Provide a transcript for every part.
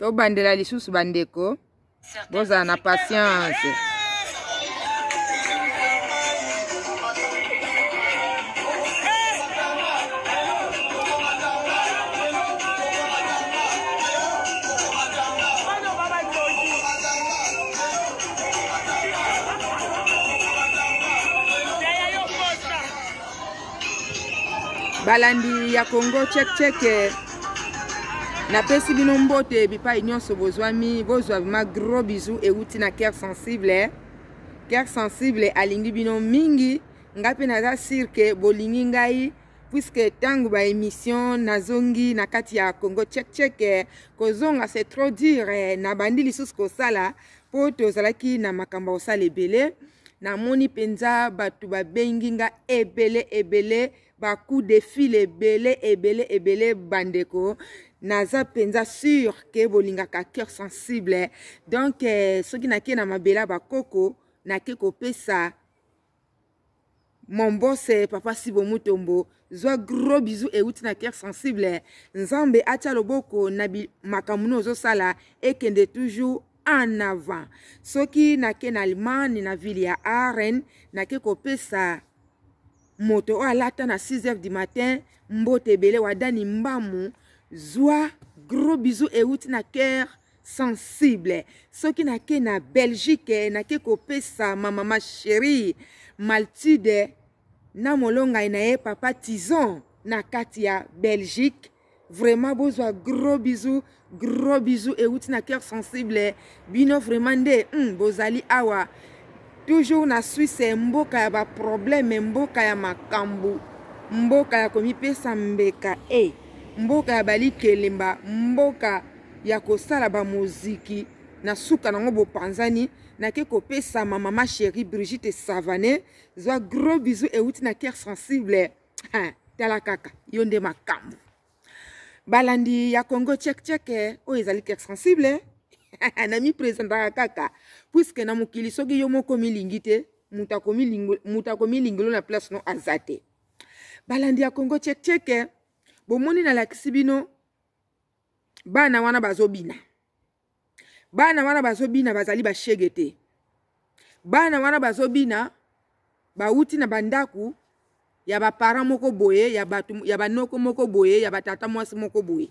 Tobandela lisusu bandeko, bozala na patience. Balandi ya Congo check check, napesi bino mbote bipai nyonso bozwami, bozwa ma gros bisous euti na cœur sensible. Cœur sensible alingi bino mingi, ngai mpe naza sur ke bolingi ngai, puisque ntango ba émission nazongi na kati ya Congo check check, kozonga c'est trop dur, nabandi lisusu kosala mpo tozalaki na makambo ya kosala ebele. Namoni mpenza bato babengi nga ebele ebele, ba coup de fil ebele ebele ebele. Bandeko, naza mpenza sur ke bolingaka cœur sensible. Donc soki nake na mabela bakoko, nake kopesa mon boss papa Sibo Mutombo, zwa gros bisou euti na cœur sensible. Nzambe atia loboko na makambo no ozosala ekende toujours en avant. Soki nake na Allemagne na ville ya Aachen, nake kopesa moto oyo alata na 6 heures du matin mbote ebele, wadani mbamu, zwa gros bisou euti na cœur sensible. Soki nake na Belgique, nake kopesa ma mama chérie Maltide na molongai na ye papa Tizon na kati ya Belgique. Vraiment bozwa gros bisou, gros bisou euti na cœur sensible. Bino vraiment nde bozali awa toujours na Suisse, mboka ya ba problème, mboka ya makambu, mboka ya komipesa mbeka, mboka ya balikelemba, mboka ya kosala ba moziki na suka nango bopanzani. Nake kopesa ma mama chérie Brigitte Savané, zwa gros bisou euti na cœur sensible. Tala kaka yo nde makambo. Balandi ya Congo check check, oyo ezali cœur sensible. Na mi présentaka kaka puisque na mokili soki yo moko milingi te, moto akomilingelo na place no aza te. Balandi ya Congo check check, bomoni nalakisi bino bana wana bazobina. Bana wana bazobina bazali bashege te. Bana wana bazobina bauti na bandaku ya ba parents moko boye, ya bato, ya banoko moko boye, ya batata mwasi moko boye.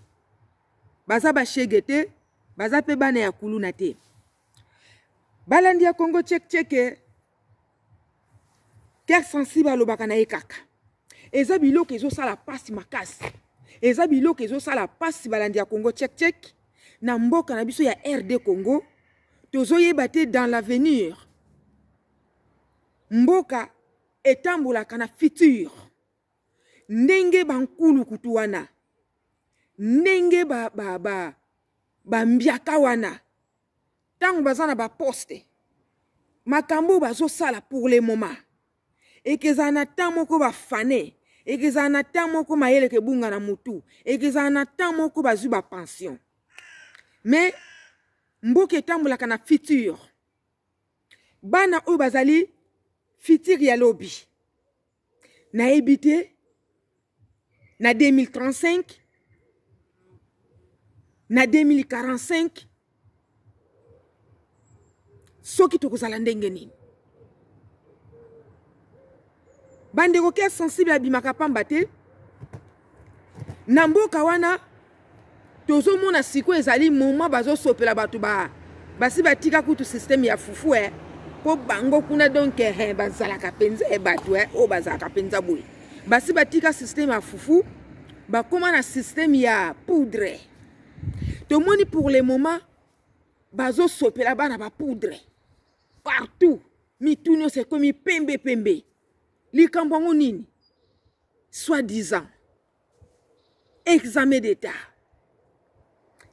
Baza bashege te, baza pe bana ya kuluna te. Balandi ya Congo check check, cœur sensible alobaka na ye kaka. Eza biloko ezosala pasi makasi. Eza biloko ezosala pasi balandi ya Congo check check. Na mboka na biso ya RD Congo, tozoyeba te dans l'avenir. Mboka etambolaka na futur. Ndenge bankulu kutu wana, ndenge ba, ba, ba, ba mbiaka wana, tango baza na ba poste, makambo bazosala pour le moment, ekezala na temps moko bafane, ekezala na temps moko mayele kebunga na mutu, ekezala na temps moko bazwi ba pension. Mais mboka etambolaka na futur. Bana oyo bazali futur ya lobi, nayebi te na 2035, na 2045, soki tokozala ndenge nini. Bandeko, cœur sensible abimaka pamba te na mboka wana. Tozomona sikoyo ezali moment bazosopela bato ba basi batika kutu système ya fufu, po bango kuna donc bazalaka mpenza bato oyo bazalaka mpenza boye, basi batika système ya fufu, bakóma na système ya poudre. Tomoni pour le moment bazosopela bana ba poudre partout, mitu nyonso ekomi pembe pembe. Likambo yango nini? Soi-disant examen d'état,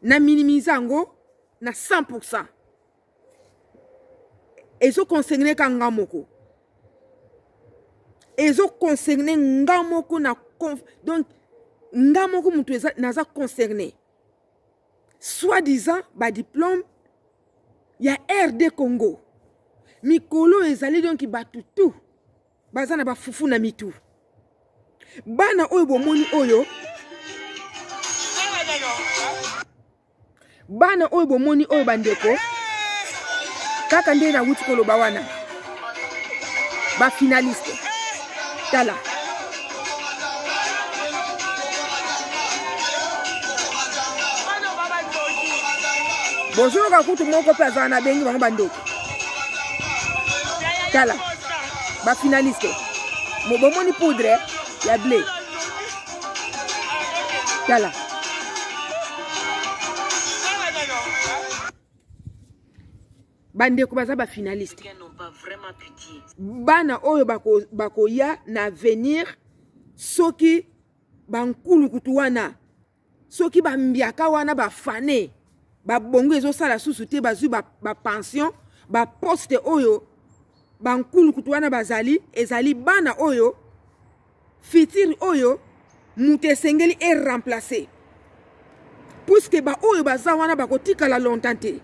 na minimiser yango na 100%. Ezo concerne ka nga moko, ezo concerne nga moko na donc nga moko mutu naza concerné. Soi-disant ba diplôme ya RD Congo mikolo ezali donc bato tout baza na bafufu na mitu. Bana oyo bomoni oyo, Bana oyo bomoni oyo bandeko, kaka nde nawuti koloba wana, bafinaliste, tala bozoyoka kutu moko mpe azala na bengi bango bandoki. Tala bafinaliste, bomoni poudre ya ble, tala bandeko baza bafinaliste, bana oyo bakoya bako na avenir. Soki bankulukutu wana, soki bambiaka wana, bafane babongo ezosala susu te, bazwi bapension, ba baposte oyo bankulukutu wana bazali, ezali bana oyo futur oyo moto esengeli eremplace, puiske baoyo baza wana bakotikala longtemps te.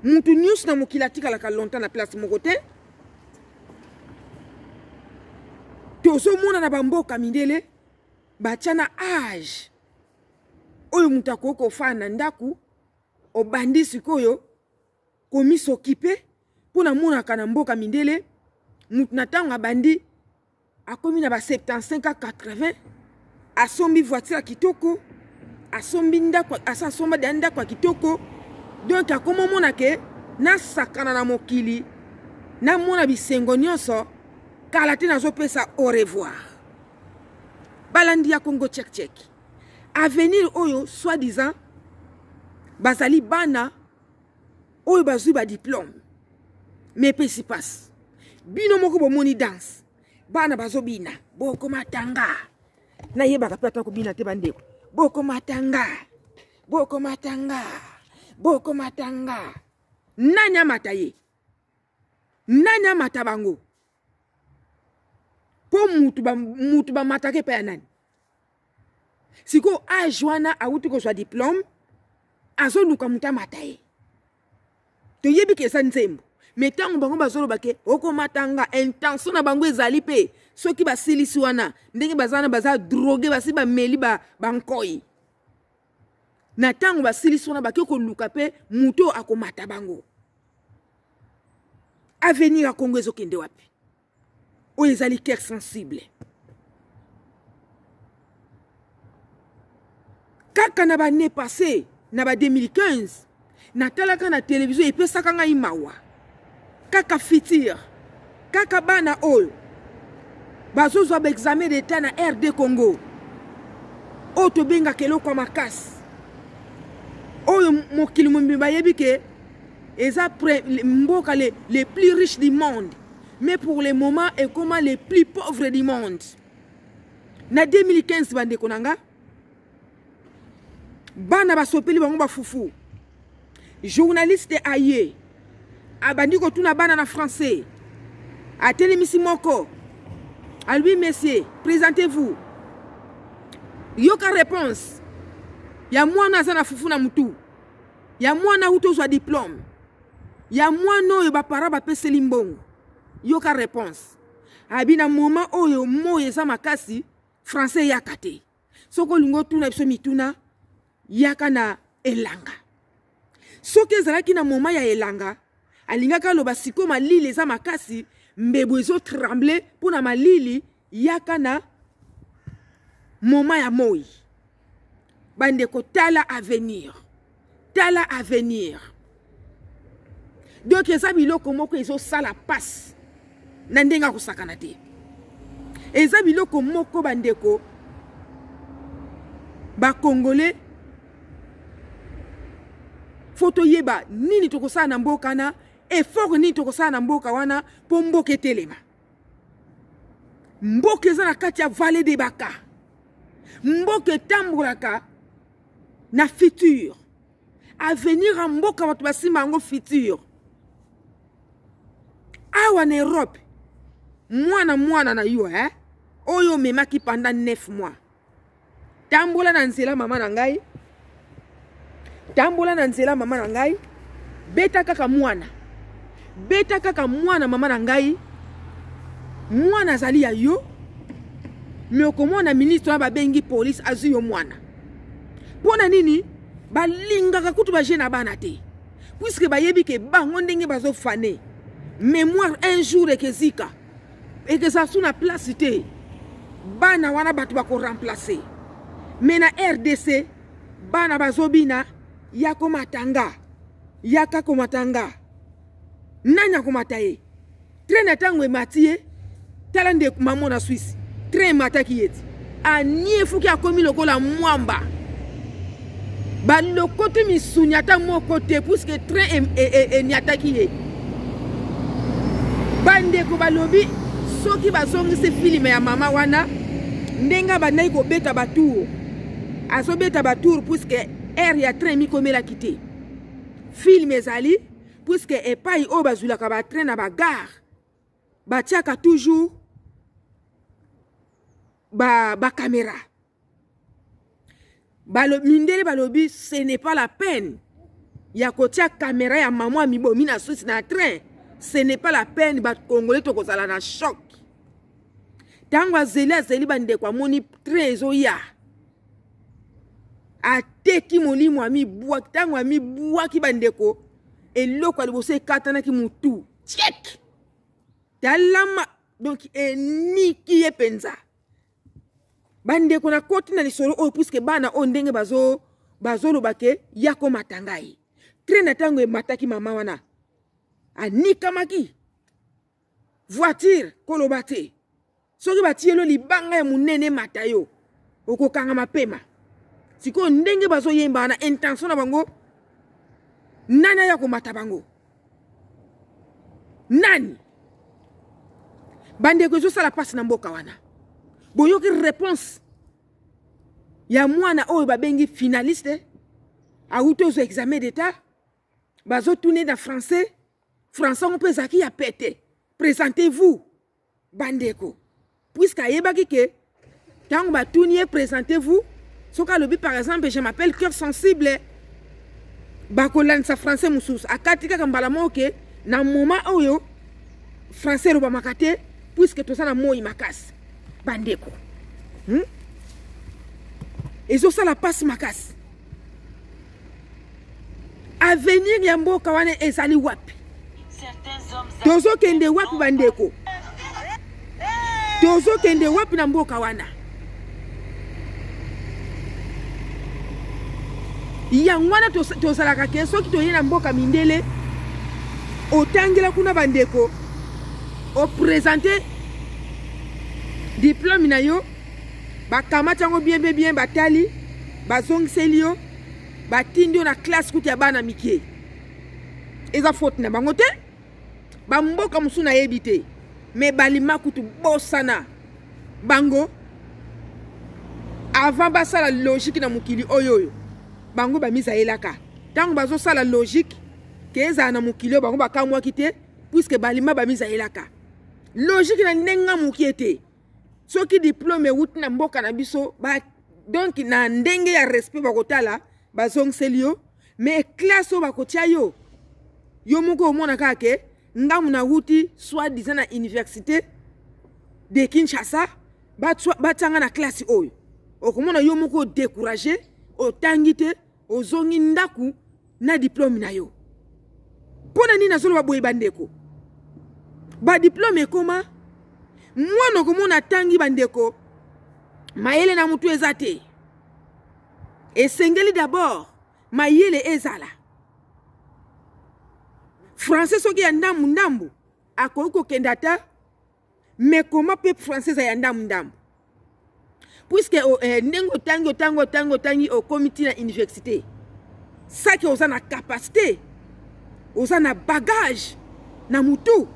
Moto nyonso na mokili atikalaka longtemps na place moko te. Tozomona na bamboka mindele batya na age oyo moto akoki kofanda na ndako, obandi sikoyo komisokipe. Mpo namonaka na mboka mindele, moto na ntango abandi akomi na ba 75 a 80, asombi voiture ya kitoko, asombi ndako, asa asomba deya ndako ya kitoko. Donc akoma omona ke nasakana na mokili, namona bisengo nyonso, kala te nazopesa au revoir. Balandi ya Congo Check Check, avenir oyo soi disant bazali bana oyo bazwi badiplome, me epesi mpasi. Bino moko bomoni danse, bana bazobina bokomatanga, nayebaka mpe ata kobina te. Bandeko, bokomatanga, bokomatanga, bokomatanga, nani amata ye? Nani amata bango? Mpo mutu bamataka epai ya nani? Sikoyo age wana awuti kozwa diplome, azoluka moto amata ye. Toyebi ke eza nzembo, me ntango bango bazoloba ke okomatanga, intention na bango ezali mpe soki basilisi wana, ndenge baza wana, baza drogue, basi bameli bankoi, na ntango basilisi wana, bake koluka mpe moto oyo akomata bango. Avenir ya Kongo ezokende wapi? Oyo ezali cœur sensible. Kaka na bane passé, na ba 2015, natalaka na televizio, epesaka ngai mawa. Kaka futur, kaka bana oyo bazozwa baexamen d'état na RD Congo, oyo tobengaka eloko ya makasi, oyo mokili mobimba bayebi ke eza mboka le plus riche du monde, mais pour le moment ekoma le plus pauvre du monde. Na 2015, bandeko na nga, bana basopeli bango bafufu. Journaliste aye, abandi kotuna bana na français, atelemisi moko, alobi: "Monsieur, présentez-vous." Yoka réponse ya mwana aza na fufu na mutu, ya mwana auti ozwa diplome, ya mwana oyo bapara bapeseli mbongo. Yoka réponse abi: "Na moment oyo moi eza makasi, français eyaka te. Soki olingi otuna biso mituna, yaka na elanga." Soki ezalaki na moment ya elanga, alingaki aloba: "Sikoyo malili eza makasi, mbebo ezotremble mpo na malili, yaka na moment ya moi." Bandeko, tala avenir, tala avenir. Donc eza biloko moko ezosala pasi na ndenge akosakana te. Eza biloko moko, bandeko bakongole, fo toyeba nini tokosala na mboka na effort nini tokosala na mboka wana mpo mboka etelema. Mboka eza na kati ya vallée de Baka. Mboka etambolaka na futur, avenir ya mboka, bato basimba yango futur. Awa na Europe, mwana mwana na yo, eh? Oyo omemaki pendant 9 mois, tambola na nzela, mama na ngai, tambola na nzela, mama na ngai, beta kaka mwana, beta kaka mwana, mama na ngai, mwana azali ya yo. Me okomona ministre wana, babengi polise, azwi yo mwana. Mpo na nini? Balingaka kutu baje na bana te, puisque bayebi ke bango ndenge bazofane mémoire un jour ekezika, ekezala su na place te. Bana wana bato bakoremplace. Me na RDC bana bazobina ya komatanga, yaka komatanga. Nani akomata ye? Train na ntango emati ye, tala nde mamo na Swisse, train emataki ye ti aniefuki, akomi lokola mwamba, balokoti misuni ata moko te, puiske train eniataki ye. Bandeko balobi soki bazongisi filime ya mama wana ndenge abandaki kobeta batour, azobeta batour puiske aire ya train emikomelaki te. Filme ezali puiske epai oyo bazwilaka batrain na bagare batiaka toujours bakamera ba mindele balobi ce n'est pas la peine ya kotia kamera ya mama amibomi na Suisse na train. Ce n'est pas la peine, bakongole tokozala na choc. Ntango azeli azeli, bandeko, amoni train ezoya, ateki molimo, amibwaki. Ntango amibwaki, bandeko, eloko ya liboso ekatanaki mutu tiek talama, donc eniki ye mpenza. Bandeko, nakoti na lisolo oyo puiske bana oyo ndenge bazoloba ke ya komata ngai train na ntango emataki mama wana anikamaki voiture, koloba te. Soki batiyelo libanga ya monene emata yo, okokanga mapema. Sikoyo ndenge bazoyemba na intention na bango, nani aya komata bango? Nani? Bandeko, ezosala mpasi na mboka wana. Boyoki réponse ya mwana oyo babengi finaliste, awuti ozwa examen d'état, bazotune na français. Français yango mpe ezalaki ya pete, présentez-vous. Bandeko, puisque ayebaki ke ntango batuni ye présentez-vous, soki alobi par exemple je m'appelle Cœur Sensible, bakolandisa français mosusu. Akati kaka mbala moko ke na moment oyo français elobamaka te, puisque toza na moi makasi. Bandeko, Ezosala mpasi makasi. Avenir ya mboka wana ezali wapi? Tozokende wapi, bandeko? Tozokende wapi na mboka wana? Yango wana tozalaka ke soki toye na mboka mindele, otangela kuna, bandeko, opresente diplome na yo, bakamati yango bien bien bien, batali, bazongiseli yo, batindi yo na classe kutu ya bana mike. Eza faute na bango te. Bamboka mosusu nayebi te, me balima kutu bosana bango. Avant basala logique na mokili oyo, oyo bango bamizayelaka, ntango bazosala logique ke ezala na mokili oyo, bango bakamwaki te, puiske balima bamizayelaka logique na ndenge mokie te. Soki diplome ewuti na mboka na biso ba, donc na ndenge ya respect bakotala, bazongiseli yo, mais classe oyo bakotia yo, yo moko omona kaka ke ngambu nawuti soit disant na université de Kinshasa, batianga na classe oyo. Okomona yo moko odécourage, otangi te, ozongi ndako na diplome na yo. Mpo na nini nazoloba boye, bandeko? Badiplome ekoma mwana okomona atangi, bandeko, mayele na mutu eza te. Esengeli d'abord mayele ezala. Français soki ya ndambu ndambu, akoki kokende ata, mais koma mpe français eza ya ndambu ndambu, puisque ndenge otangi, otangi, otangi, otangi, okomi ntina université, saki oza na capacité, oza na bagage na mutu.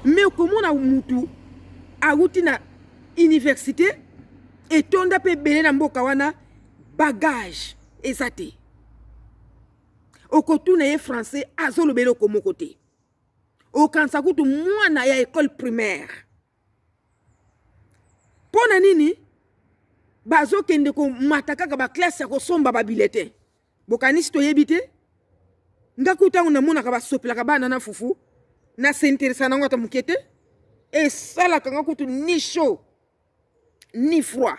Mais okomona mutu awuti na université etonda mpe ebele na mboka wana, bagage eza te. Okotuna ye français, azoloba eloko moko te, okanisa kutu mwana ya école primaire. Mpo na nini bazokende komata kaka baklasse ya kosomba babulletin? Bokanisi toyebi te? Nga ku ntango namonaka basopelaka bana na fufu, nasinteresa nango ata moke te. Esalaka nga kutu ni chaud ni froid.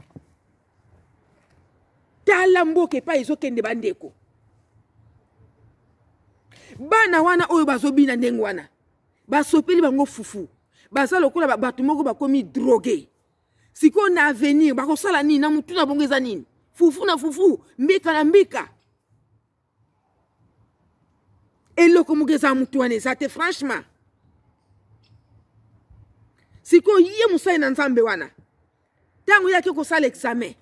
Tala mboka epai ezokende bandeko. Bana wana oyo bazobina ndenge wana basopeli bango fufu, baza lokola bato moko bakomi drogue. Sikoyo na avenir bakosala nini? Na mutu na bango eza nini? Fufu na fufu, mbika na mbika. Eloko moko eza mutu wana eza te, franchement. Sikoyo ye mosali na Nzambe wana, ntango ye ake kosala examen,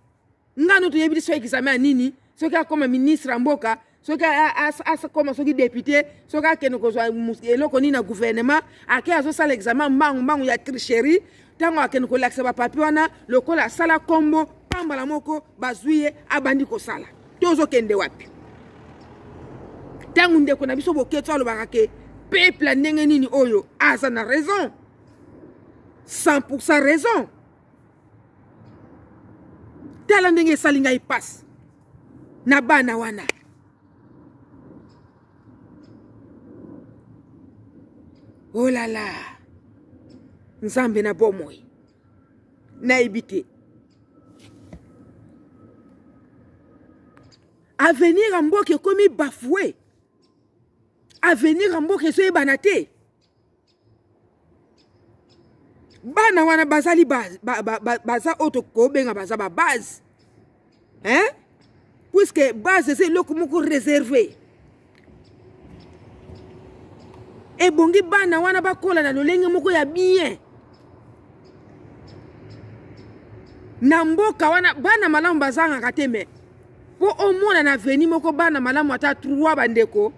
ngano toyebi biso examen ya nini? Soki akoma ministre ya mboka, soki akoma soki député, soki akende kozwa eloko nini na gouvernement, ake azosala examen mbangu mbangu ya tricherie. Ntango akende kolakisa bapapier wana, lokola asala kombo pambala moko, bazwi ye, abandi kosala. Tozokende wapi? Ntango ndeko na biso Boketso alobaka ke peuple ndenge nini oyo, aza na raison, 100% raison. Tala ndenge esali ngai pasi na bana wana. Oh la la, Nzambe na bomoi, nayebi te avenir ya mboka ekomi bafue, avenir ya mboka ezoyebana te. Bana wana bazali baza oyo tokobenga baza ba base, hein? Puisque base eza eloko moko réservé, ebongi bana wana bakola na lolenge moko ya bien na mboka wana. Bana malamu bazangaka te, me mpo omona na aveni moko bana malamu ata 3, bandeko,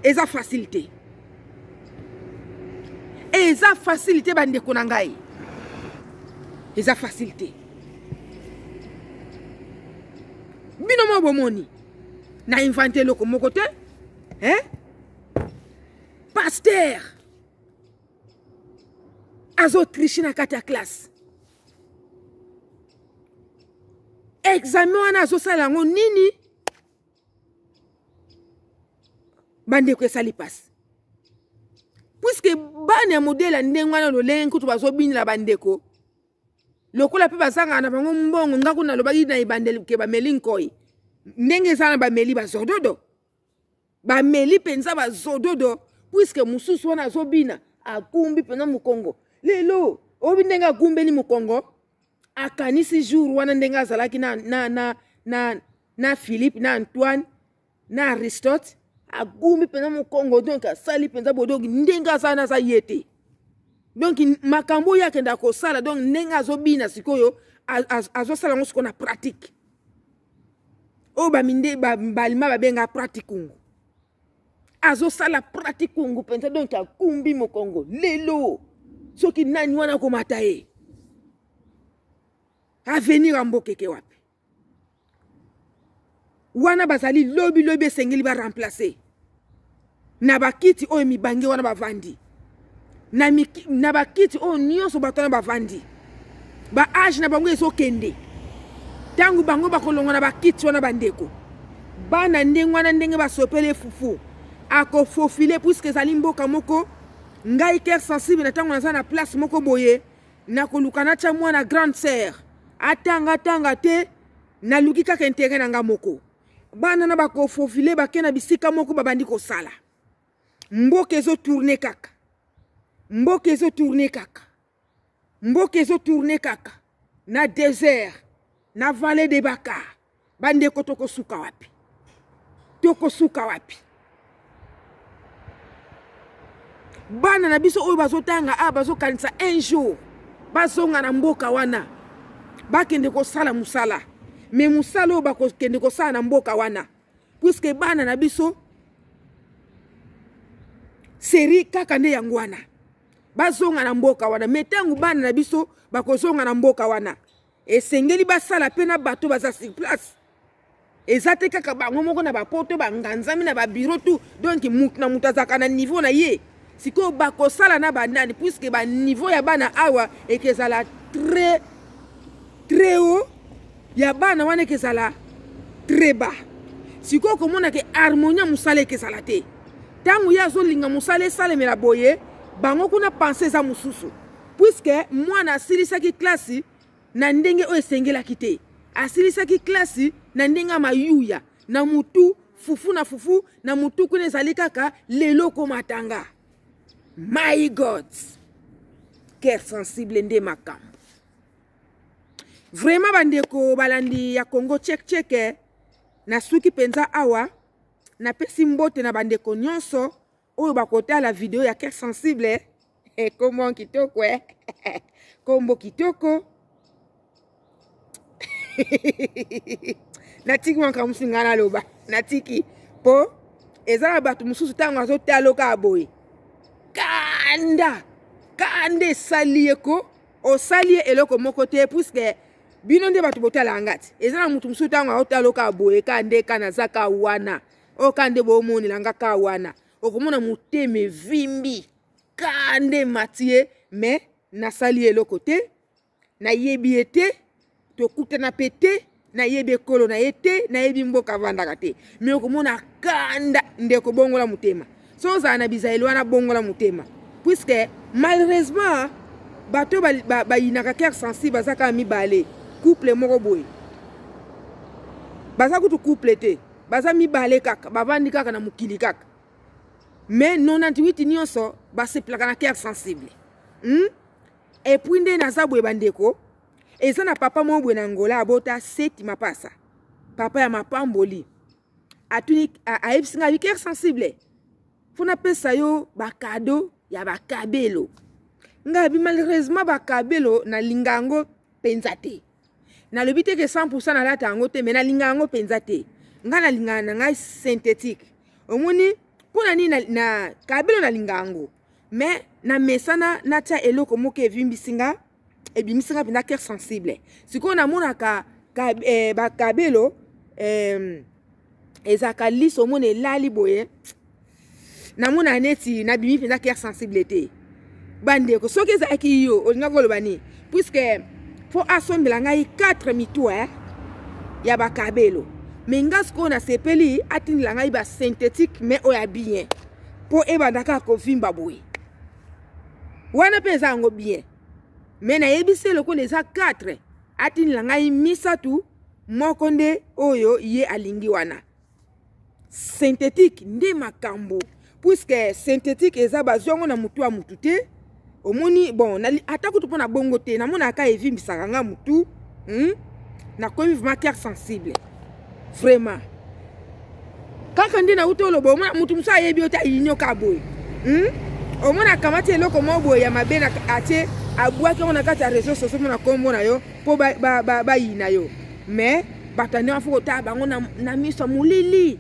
eza facile te, eza facile te, bandeko na ngai, eza facile te. Bino mo bomoni, na invente eloko moko te, hein? Pasteur azotriche na kati ya classe, examen wana azosala yango nini? Bandeko, esali mpasi, puiske bana ya modele ya ndenge wana, lolenge nkutu bazobinela bandeko, lokola mpe bazangaka na bango mbongo. Nga kuna nalobaki na ebandeli ke bameli nkoi ndenge eza na bameli bazododo, bameli mpenza bazododo, puiske mosusu wana azobina, akumbi mpenza mokongo. Lelo oyebi ndenge agumbeli mokongo, akanisi jour wana ndenge azalaki na, na, na, na, na Philippe, na Antoine, na Aristote. Agumbi mpenza mokongo, donc asali mpenza boye, donc ndenge aza wana aza ye te. Donc makambo oyo akenda kosala, donc ndenge azobina sikoyo, azosala yango sikoyo na pratique oyo baminde balima babenga pratikungu. Azosala pratikungu mpenza, donc akumbi mokongo. Lelo soki nani wana akomata ye, avenir ya mboka eke wapi? Wana bazali lobi lobi esengeli baremplace na bakiti oyo mibange wana bavandi na, na bakiti oyo nyonso bato wana bavandi, baage na bango ezokende. Ntango bango bakolongwa na bakiti wana, bandeko, bana ndenge wana, ndenge basopele fufu, akofofile, puiske ezali mboka moko. Ngai cœur sensible, na ntango naza na place moko boye, nakoluka natya mwana grande sœur atanga tanga te, naluki kaka intérêt na nga moko. Bana na bakofofile, bake na bisika moko, babandi kosala, mboka ezotourne kaka, mboka ezotourne kaka, mboka ezotourne kaka na désert, na vallée de Baka. Bandeko, tokosuka wapi? Tokosuka wapi? Bana na biso oyo bazotanga a bazokanisa un jour bazonga na mboka wana, bakende kosala mosala. Me mosala oyo bakokende kosala na mboka wana, puiske bana na biso seri kaka nde yango wana, bazonga na mboka wana. Me ntango bana na biso bakozonga na mboka wana, esengeli basala mpe na bato baza sur place. Eza te kaka bango moko na bapoto banganzami na babiro tout. Donc mutu na mutu azalaka na niveau na ye. Sikoyo bakosala na banani? Puiske baniveau ya bana awa ekezala très très haut, ya bana wana ekezala très bas. Sikoyo komona ke harmonie ya mosala ekezala te. Ntango ye azolinga mosala esalemela boye, bango kuna pense eza mosusu, puiske mwana asilisaki klasi na ndenge oyo esengelaki te. Asilisaki klasi na ndenge ya mayuya na mutu fufu na fufu na mutu kuna ezali kaka lelo komatanga. My God, cœur sensible nde makambo. Vraiment bandeko balandi ya Congo check check, eh, nasuki mpenza awa. Napesi mbote na bandeko nyonso oyo bakotala video ya cœur sensible. Eh, kombo kitoko, eh. Kombo kitoko. Natiki makambo mosusu ngai naloba, natiki mpo eza na bato mosusu ntango azotala kaka boye, kanda kanda esali ye ko osali ye eloko moko te, puiske bino nde bato botala yanga ti. Eza na motu mosusu ntango azotala kaka boye, ka nde ka naza ka wana, oyo ka nde bomonela nga ka wana, okomona motema evimbi, ka nde emati ye. Me nasali ye eloko te, nayebi ye te, tokutana mpe te, nayebi ekolo na ye te, nayebi mboka avandaka te, me okomona kanda. Ndeko, bongola motema. So ozala na bizaleli wana, bongola motema, puisque malheureusement bato bayinaka cœur sensible baza kaka mibale. Couple moko boye, baza kutu couple te, baza mibale kaka, bavandi kaka na mokili kaka, mais 98 nyonso basepelaka na cœur sensible, Et puis nde naza boye bandeko, eza na papa moko boye na Angola, abota seti mapasa, papa ya mapamboli. Atuni, ayebisi ngai: "Cœur sensible, mpo napesa yo bakado ya bakabelo." Ngai abi: "Malheureusement bakabelo nalinga yango mpenza te." Nalobi te ke 100 nalata yango te, me nalinga yango mpenza te. Ngai nalingaka na ngai synthétique. Omoni mpo na nini na kabelo nalinga yango, me na mesana natia eloko moko evimbisi nga, ebimisi nga mpenza cœur sensible. Sikoyo namonaka ka, bakabelo ezalaka liso, omona elali boye, namona neti nabimi mpenza cœur sensible te. Bandeko, soki ezalaki yo, olingaki koloba nini? Puisque mpo asombela ngai 4 mitu, ya bakabelo, me nga sikoyo nasepeli atindela ngai basynthétique, me oyo ya bien, mpo ebanda kaka kovimba boye wana mpe eza yango bien. Me nayebisi ye lokola eza 4, atindela ngai misatu, moko nde oyo ye alingi wana synthétique nde makambo, puisque synthétique eza bazwi yango na motu ya motu te. Omoni, bon, ata kutu mpo na bongo te, namonaka evimbisaka nga motu, Nakomi vraiment cœur sensible, vraiment. Kaka nde nauti oloba, omona motu mosusu ayebi yo te, ayini yo kaka boye, Omona akamati eloko moko boye ya mabe, atie, abwaki yango na kati ya réseau sociaux mpona nkombo na yo, mpo bayina yo. Mais bato ande fo kotala bango na miso ya molili,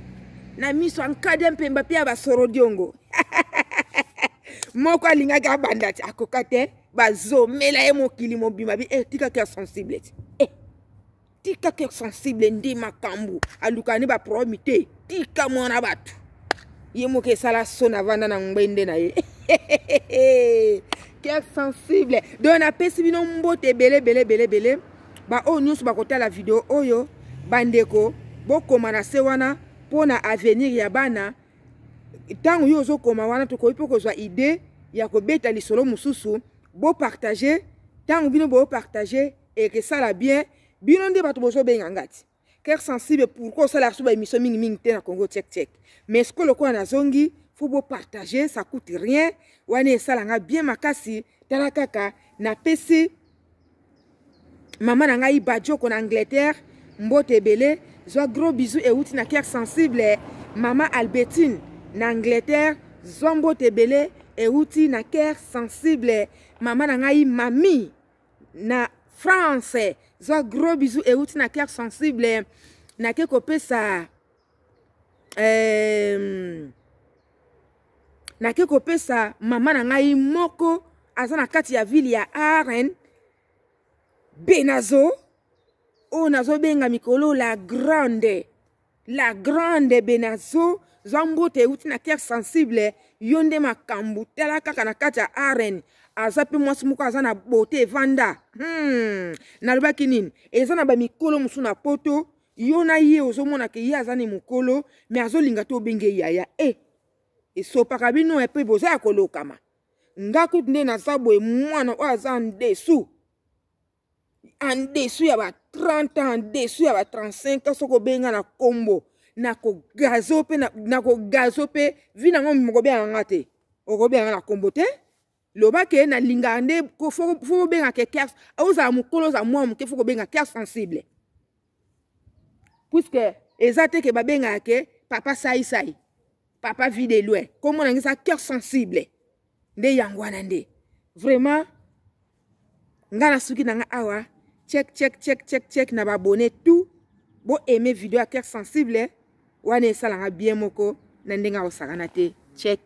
na miso ya nkadi mpemba mpe ya basoro diongo. Moko alingaki abanda ti akoka te, bazomela ye mokili mobima bi tika cœur sensible ti, tika cœur sensible nde makambo, alukaka nde baproblème te, tika mwana bato ye moko esala so na vanda na ngbende na ye. Cœur sensible. Donc napesi bino mbote ebele ebele ebele ebele. Baoyo nyonso bakotala video oyo, bandeko, bokoma na se wana mpo na avenir ya bana. Ntango yo ozokoma wana, tokoki mpo kozwa idée ya kobeta lisolo mosusu. Bopartage. Ntango bino bopartage, ekesala bien. Bino nde bato bozobenga nga ti cœur sensible, pourquoi osalaka so baémission mingimingi te na Congo check check? Mais sikoyo lokola nazongi, faut bopartage, ça coûte rien. Wana esalanga bien makasi. Tala kaka, napesi mama na ngai Badioko na Angleterre mbote ebele. Zwa gros bisou euti na cœur sensible. Mama Albertine na Angleterre, zwa mbote ebele euti na cœur sensible. Mama na ngai Mami na France, zwa gros bisou euti na cœur sensible. Nake kopesa nake kopesa mama na ngai moko aza na kati ya ville ya Aren Benazo, oyo nazobenga mikolo la grande, la grande Benazo. Zwa mbote euti na cœur sensible. Yo nde makambo. Tala kaka na kati ya Aren, aza mpe mwasi moko aza na beauté evanda. Nalobaki nini? Eza na bamikolo mosusu na poto, yo na ye ozomona ke ye aza ni mokolo, me azolinga te obenge yaya. Esopaka bino mpe boza ya kolokama. Nga kutu nde naza boye, mwana oyo aza en dessous, en dessous ya ba 30 ans dessous ya ba 35 ans, soki obenga na kombo, nakogazo mpe, nakogazo mpe vi nango. Mokobengaka nga te, okobengaka na kombo te. Loba ke nalingaka nde fo kobenga ke cœur, ozala mokolo, ozala mwa moke, fo kobenga cœur sensible, puisque eza te ke babengaka ke papa saisai, papa vie de loin. Kombo na ngai eza cœur sensible. Nde yango wana nde vraiment nga nasuki na nga awa. Check, check, check, check, check na baabonnés tout. Bo aime video ya cœur sensible wana, esalanga bien moko na ndenge akosakana te. Check.